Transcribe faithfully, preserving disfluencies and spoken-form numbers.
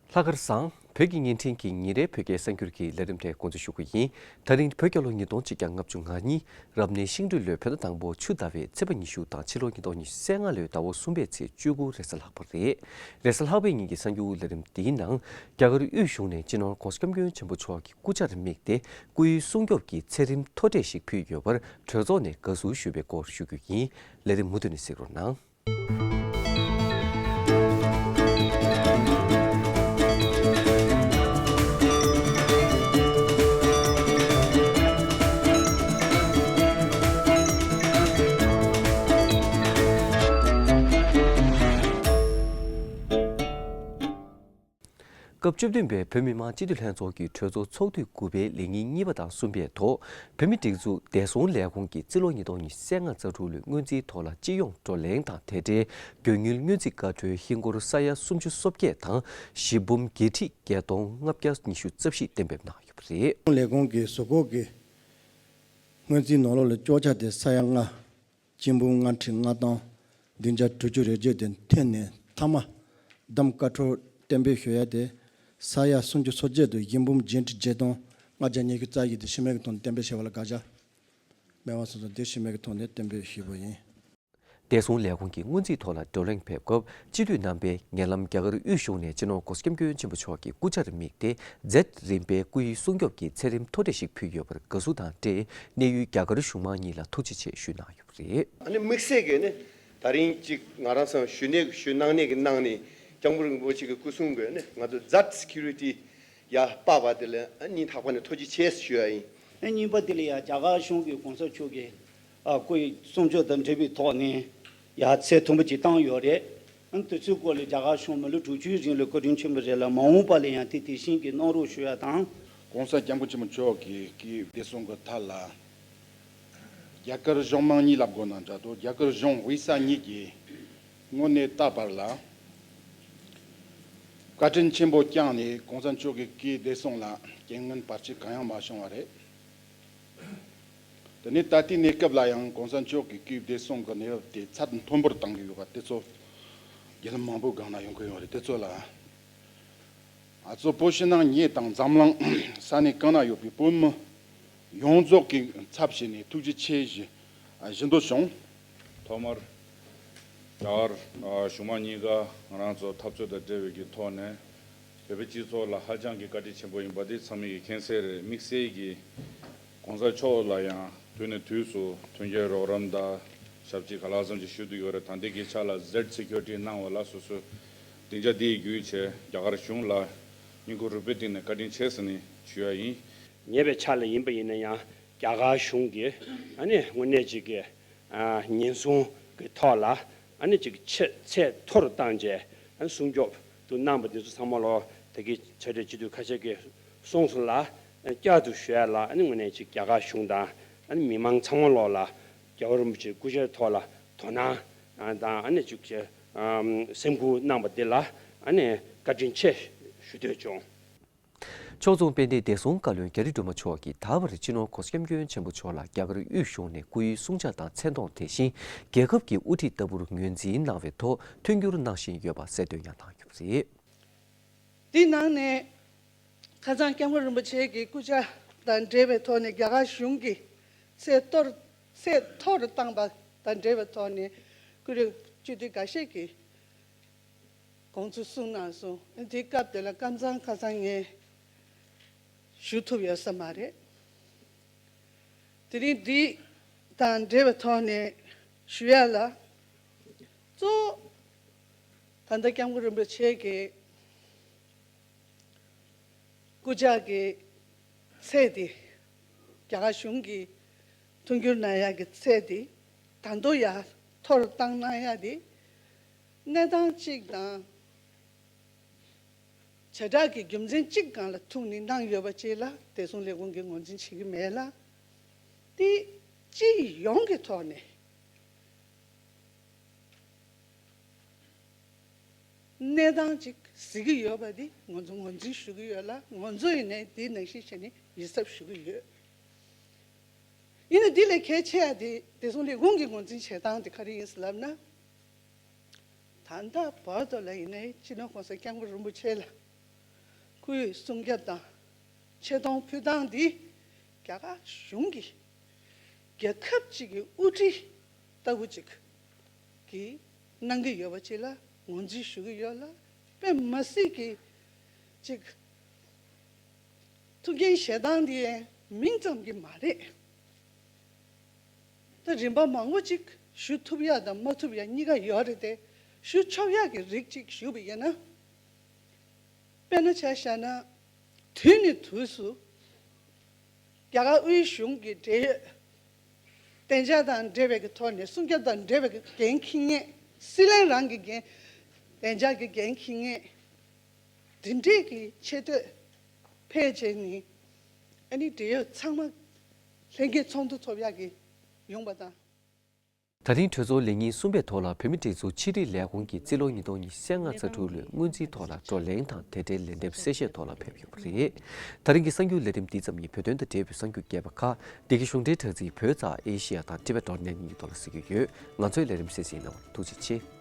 ལྷག་དཀར་བཟང་། བོད་ཀྱི་བརྙན་འཕྲིན་གྱི་ཉིན་རེའི་བོད་སྐད་གསར་འགྱུར་གྱི་ལས་རིམ་དེ་འགོ་འཛུགས་ཞུ་གི་ཡིན། ད་རིང་བོད་རྒྱལ་ལོ་ཉིས་སྟོང་ཆིག་བརྒྱ་ལྔ་བཅུ་ང་གཉིས་རབ་གནས་ཤིང་སྦྲུལ་ལོའི་བོད་ཟླ་དང་པོ་ཆུ་ཟླ་བའི་ཚེས་པ་ཉི་ཤུ་དང་ཕྱི་ལོ་ཉིས་སྟོང་ཉི་ཤུ་རྩ་ལྔ་ལོའི་ཟླ་བ་གསུམ་པའི་ཚེས་བཅུ་དགུ་རེས་གཟའ་ལྷག་པ་རེད། རེས་གཟའ་ལྷག་པའི་ཉིན་གྱི་གསར་འགྱུར་ལས་རིམ་འདིའི་ནང་རྒྱ་གར་དབུས་གཞུང་ནས་སྤྱི་ནོར་༸གོང་ས་༸སྐྱབས་མགོན་ཆེན་པོ་མཆོག་གི་སྐུ་ཕྱྭར་དམིགས་ཏེ་སྐུའི་སྲུང་སྐྱོབ་ཀྱི་ཚད་རིམ་མཐོ་གྲས་ཤིག་ཕུལ་ཡོད་པར་གྲོས་ཚོགས་ནས་དགའ་བསུ་ཞུས་པའི་སྐོར་ཞུ་རྒྱུ་ཡིན། ལས་རིམ་མུ་མཐུད་ནས་གཟིགས་རོགས་གནང་། སྐབས་བཅུ་བདུན་པའི་བོད་མི་མང་སྤྱི་འཐུས་ལྷན་ཚོགས་ཀྱི་གྲོས་ཚོགས་ཚོགས་དུས་དགུ་པའི་ལས་ཉིན་གཉིས་པ་དང་གསུམ་པའི་ཐོག་བོད་མིའི་སྒྲིག་འཛུགས་བདེ་སྲུང་ལས་ཁུངས་ཀྱིས་རྩིས་ལོ་ཉིས་སྟོང་ཉི་ཤུ་རྩ་ལྔ་རྩ་དྲུག་ལོའི་སྔོན་རྩིས་ཐོག་ལ་སྤྱི་ཡོངས་བགྲོ་གླེང་དང་དེ་འབྲེལ་དགོས་དངུལ་སྔོན་རྩིས་བཀའ་འཁྲོལ་ཧིན་སྒོར་ས་ཡ་སུམ་ཅུ་སོ་བརྒྱད་དང་གཞི་འབུམ་བརྒྱད་ཁྲི་བརྒྱད་སྟོང་ལྔ་བརྒྱ་ཉི་ཤུ་རྩ་བཞི་གཏན་འབེབས་གནང་ཡོད་པ་རེད། ལས་ཁུངས་ཀྱི་གཟུགས་སྐོར་གྱི་སྔོན་རྩིས་ནང་ལོགས་ལ་གཅོག་ཆ་དེ་ས་ཡ་ལྔ། སྤྱི་འབུམ་ལྔ་ཁྲི་ལྔ་སྟོང་བདུན་བརྒྱ་དྲུག་ཅུ་རེ་བརྒྱད་དེ་ཐོན་ནས་མཐའ་མ་བདམས་བཀའ་འཁྲོལ་གཏན་འབེབས་ཞུ་ཡ་དེ་ས་ཡ་སུམ་ཅུ་སོ་བརྒྱད་དང་སྤྱི་འབུམ་བརྒྱད་ཁྲི་བརྒྱད་སྟོང་ལྔ་བརྒྱ་ཉི་ཤུ་རྩ་བཞི་དེ་ཕྱི་མིག་གི་ཐོག་ནས་གཏན་འབེབས་བྱས་པ་ལ་དགག་བྱ་མེད་པ་སོང་ཙང་དེ་ཕྱི་མིག་གི་ཐོག་ནས་གཏན་འབེབས་ཞུས་པ་ཡིན། བདེ་སྲུང་ལས་ཁུངས་ཀྱི་སྔོན་རྩིས་ཐོག་ལ་བགྲོ་གླེང་ཕེབས་སྐབས་སྤྱི་འཐུས་རྣམ་པས་ཉེ་ལམ་རྒྱ་གར་དབུས་གཞུང་ནས་སྤྱི་ནོར་༸གོང་ས་༸སྐྱབས་མགོན་ཆེན་པོ་མཆོག་གི་སྐུ་ཕྱྭར་དམིགས་ཏེ་མཛད་རིམ་པའི་སྐུའི་སྲུང་སྐྱོབ་ཀྱི་ཚད་རིམ་མཐོ་གྲས་ཤིག་ཕུལ་ཡོད་པར་དགའ་བསུ་དང་འབྲེལ་གནས་ཡུལ་རྒྱ་གར་གཞུང་མང་གཉིས་ལ་ཐུགས་རྗེ་ཆེ་ཞུས་གནང་ཡོད་པ་རེད། ཨ་ནི་དམིགས་བསལ་གྱིས་ནི་ད་རིང་གཅིག་ང་རང་ཚོ་ཞུ་ནས་ཞུ་གནང་ནས་ཀྱི་གནང་ནས་སྐྱབས་མགོན་རིན་པོ་ཆེ་གི་སྐུ་སྲུང་གི་ནི་ང་ཚོ་མཛད་སི་ཁུ་རི་ཊི་ཡ་པ་བ་དེ་ལ་སྙིང་ཐག་པ་ནས་ཐུགས་རྗེ་ཆེ་ཞུ་ཡ་ཡིན། ཨ་གཉིས་པ་དེ་ལ་ཡ་རྒྱ་གར་གཞུང་གི་གོང་ས་མཆོག་གི་ཨ་སྐུའི་སྲུང་སྐྱོབ་དང་འབྲེལ་བའི་ཐོག་ནས་ཡ་ཚད་མཐོན་པོ་ཅིག་བཏང་ཡོད་རེད། ཨ་དེ་ཚོའི་སྐོར་ལ་རྒྱ་གར་གཞུང་མི་ལོ་དྲུག་ཅུའི་རིང་ལ་བཀའ་དྲིན་ཆེན་པོ་རེད་ལ་མ་འོངས་པ་ལ་ཡང་དེ་དེ་བཞིན་གྱི་གནང་རོགས་ཞུ་ཡ་དང་། གོང་ས་སྐྱབས་མགོན་ཆེན་པོ་མཆོག་གི་སྐུའི་བདེ་སྲུང་གི་ཐད་ལ། རྒྱ་གར་གཞུང་མང་གཉིས་ལ་དགོས་ན་འདྲ་འདུག་རྒྱ་གར་གཞུང་དབུས་ས་གཉིས་ཀྱི་དངོས་གནས་ལྟ་བར་ལ། བཀའ་དྲིན་ཆེན་པོ་བསྐྱངས་ནས་གོང་ས་མཆོག་གི་སྐུའི་བདེ་སྲུང་ལ་རྐྱེན་ངན་བར་ཆད་གང་ཡང་མ་བྱུང་བ་རེད། དེ་ནས་ད་ལྟའི་གནས་སྐབས་ལ་ཡང་གོང་ས་མཆོག་གི་སྐུའི་བདེ་སྲུང་གི་གནས་བབ་དེ་ཚད་མཐོན་པོར་གཏང་གི་ཡོད་པ་དེ་ཚོ་རྒྱུན་ལམ་མང་པོའི་སྒང་ན་ཡོང་གི་ཡོད་རེད། དེ་ཚོ་ལ། ང་ཚོ་བོད་ཕྱི་ནང་གཉིས་དང་འཛམ་གླིང་ས་གནས་གང་ན་ཡོད་པའི་བོད་མི་ཡོངས་རྫོགས་ཀྱི་ཚབ་བྱས་ནས་ཐུགས་རྗེ་ཆེ་ཞུ་ཞུ་འདོད་བྱུང་། ཐོག་མར་རྒྱ་གར་གཞུང་མང་གཉིས་ཀ་ང་རང་ཚོ་འཐབ་རྩོད་དང་འབྲེལ་བའི་གི་ཐོག་ནས་བོད་པའི་སྤྱི་ཚོགས་ལ་ཧ་ཅང་གི་བཀའ་དྲིན་ཆེན་པོ་ཡིན་པ་དེ་ཚང་མས་ཀྱི་མཁྱེན་གསལ་རེད། དམིགས་བསལ་གྱི་གོང་ས་མཆོག་ལ་ཡང་དུས་ནས་དུས་སུ་མཐུན་རྐྱེན་རོགས་རམ་དང་ཞབས་ཕྱི་ག་ལ་ཙམ་ཅིག་ཞུ་བསྡད་ཡོད་རེད། ད་ལྟའི་གི་ཆ་ལ་ཟེར་སི་ཁུ་རི་ཊི་གནང་བ་ལ་སོ་སོའི་སྡིངས་ཆ་འདི་ཡི་བརྒྱུད་བྱས་རྒྱ་གར་གཞུང་ལ་སྙིང་ཁུང་རུས་པའི་གཏིང་ནས་བཀའ་དྲིན་ཆེ་ཟེར་ནས་ཞུ་ཡ་ཡིན། ཉེ་བའི་ཆ་ལ་ཡིན་པ་ཡིན་ན་ཡང་རྒྱ་གར་གཞུང་གིས་ཨ་ནི་དངོས་གནས་ཅིག་གི་ཨ་ཉེན་སྲུང་གི་ཐོག་ལ་ཨ་ནི་ཅིག་ཆེ་ཚད་མཐོ་རུ་བཏང་བྱས་ཨ་ནི་སྲུང་སྐྱོབ་ཏུ་གནང་བ་འདི་ཚོ་ཚང་མ་ལོ་ད་གི་ཆ་འདྲ་སྤྱི་འཐུས་ཁ་ཤས་ཀྱིས་གསུངས་སོང་ལ། བསྐྱར་དུ་ཞུ་ཡ་ལ་ཨ་ནི་དངོས་གནས་ཅིག་རྒྱ་གར་གཞུང་དང་ཨ་ནི་མི་མང་ཚང་མ་ལོ་ལ་རྒྱལ་བ་རིན་པོ་ཆེའི་སྐུ་ཕྱྭའི་ཐོག་ལ་དོ་སྣང་དང་ཨ་ནི་ཅིག་སེམས་ཁུར་གནང་བ་འདི་ལ་ཨ་ནི་བཀའ་དྲིན་ཆེ་ཞུ་འདོད་བྱུང་། ཕྱོགས་མཚུངས་དཔལ་ལྡན་བདེ་སྲུང་བཀའ་བློན་རྒྱ་རི་སྒྲོལ་མ་མཆོག་གིས་ད་བར་སྤྱི་ནོར་༸གོང་ས་༸སྐྱབས་མགོན་ཆེན་པོ་མཆོག་ལ་རྒྱ་གར་དབུས་གཞུང་ནས་སྐུའི་གསུང་ཕྱག་དང་མཚན་མཐོང་དེ་བཞིན་རྒྱལ་ཁབ་ཀྱི་དབུ་ཁྲིད་ལྟ་བུར་ངོས་འཛིན་གནང་བའི་ཐོག་མཐུན་འགྱུར་གནང་བཞིན་ཡོད་པ་གསལ་སྟོན་ཡང་གནང་ཡོད་པ་རེད། དེའི་ནང་ནས་ཁ་སང་སྐྱབས་མགོན་རིན་པོ་ཆེ་གི་སྐུ་ཕྱྭ་དང་འབྲེལ་བའི་ཐོག་ནས་རྒྱ་གར་གཞུང་གིས་ཚད་གཏོར་ཚད་མཐོ་རུ་བཏང་པ་དང་འབྲེལ་བའི་ཐོག་ནས་ཀུ་རེ་སྤྱི་འཐུས་འགའ་ཤས་ཀྱིས་དགོངས་ཚུལ་གསུངས་གནང་སོང་། དེའི་སྐབས་དེ་ལ་ཀམ་ཚང་ཁ་སང་ངས་ཞུ་ཐུབ་ཡོད་ས་མ་རེད། དེ་རིང་འདི་དང་འབྲེལ་བའི་ཐོག་ནས་ཞུ་ཡ་ལ། གཙོ་བོ་ད་ལྟ་སྐྱབས་མགོན་རིན་པོ་ཆེ་གི་སྐུ་ཕྱྭ་གི་ཚད་དེ་རྒྱ་གར་གཞུང་གིས་མཐུན་འགྱུར་གནང་ཡ་གི་ཚད་དེ་ད་དུང་ཡར་མཐོ་རུ་བཏང་གནང་ཡ་དེ་གནས་སྟངས་གཅིག་དང་། བྱེ་བྲག་གི་རྒྱུ་མཚན་གཅིག་སྒང་ལ་ཐུག་ནས་གནང་ཡོད་པ་ཅིག་ལ་བདེ་སྲུང་ལས་ཁུངས་ཀྱིས་ངོས་འཛིན་བྱེད་ཀྱི་མེད་ལ། དེ་སྤྱི་ཡོངས་ཀྱི་ཐོག་ནས་གནས་སྟངས་ཅིག་གཟིགས་ཀྱི་ཡོད་པ་འདི་ང་ཚོ་ངོས་འཛིན་ཞུ་གི་ཡོད་ལ། ང་ཚོ་ཡིན་ནའི་འདི་ནང་བཞིན་བྱས་ནས་ཡིད་གཟབ་ཞུ་གི་ཡོད། ཡིན་ནའི་འདི་ལས་གལ་ཆེ་ཡ་དེ་བདེ་སྲུང་ལས་ཁུངས་ཀྱིས་ངོས་འཛིན་བྱེད་སྟངས་དེ་ག་རེ་ཡིན་ཟེར་ལབ་ན། ད་ལྟ་བར་དུ་ལ་ཡིན་ནའི་སྤྱི་ནོར་༸གོང་ས་༸སྐྱབས་མགོན་རིན་པོ་ཆེ་ལ་ སྐུའི་སྲུང་སྐྱོབ་དང་ཆེ་མཐོང་ཕུལ་སྟངས་འདི་རྒྱ་གར་གཞུང་གི་རྒྱལ་ཁབ་ཅིག་གི་དབུ་ཁྲིད་ལྟ་བུ་ཅིག་གིས་གནང་གི་ཡོད་པ་ཅིག་ལ་ངོས་འཛིན་ཞུ་གི་ཡོད་ལ། དཔེ་མ་སྲིད་ཀྱི་ཅིག་ཐུགས་འགན་བཞེས་སྟངས་འདི་ཡང་མིང་ཙམ་གྱི་མ་རེད། ད་རིམ་པ་མང་པོ་ཅིག་ཞུ་ཐུབ་ཡག་དང་མ་ཐུབ་ཡག་གཉིས་ཀ་ཡོད་རེད་དེ། ཞུ་ཆོག་ཡག་གི་རིགས་ཅིག་ཞུ་བ་ཡིན་ན། དཔེར་ན་ཆ་བཞག་ན། དུས་ནས་དུས་སུ་རྒྱ་གར་དབུས་གཞུང་གི་འབྲེལ་ཡོད་བདེ་འཇགས་དང་འབྲེལ་བའི་གི་ཐོག་ནས་སྲུང་སྐྱོབ་དང་འབྲེལ་བའི་གི་འགན་འཁྱེར་མཁན། སྲིད་བློན་རང་གི་འགན། བདེ་འཇགས་ཀྱི་འགན་འཁྱེར་མཁན། དེ་འདྲས་ཀྱི་ཆེ་བསྟོད་ཕེབས་བྱས་ནས། ཨ་ནི་འབྲེལ་ཡོད་ཚང་མ་ལྷན་རྒྱས་ཚོགས་འདུ་ཚོགས་ཡག་གི་ཡོང་པ་དང་། ད་རིང་གྲོས་ཚོགས་ལས་ཉིན་གསུམ་པའི་ཐོག་ལ་བོད་མིའི་སྒྲིག་འཛུགས་ཕྱི་དྲིལ་ལས་ཁུངས་ཀྱི་རྩིས་ལོ་ཉིས་སྟོང་ཉི་ཤུ་རྩ་ལྔ་རྩ་དྲུག་ལོའི་སྔོན་རྩིས་ཐོག་ལ་བགྲོ་གླེང་དང་དེ་འབྲེལ་ལན་འདེབས་གསལ་བཤད་ཐོག་ལ་ཕེབས་ཡོད་པ་རེད། ད་རིང་གི་གསར་འགྱུར་ལས་རིམ་འདི་ཙམ་ཡིན། བོད་དོན་དང་འབྲེལ་བའི་གསར་འགྱུར་རྒྱས་པ་ཁག་འདི་གའི་གཞུང་འབྲེལ་དྲ་ཚིགས་བོད་ཙ་ཨེ་ཤི་ཡ་དང་Tibet dot net གཉིས་ཐོག་ལ་གཟིགས་རྒྱུ་ཡོད། ང་ཚོའི་ལས་རིམ་གསན་གཟིགས་གནང་བར་ཐུགས་རྗེ་ཆེ།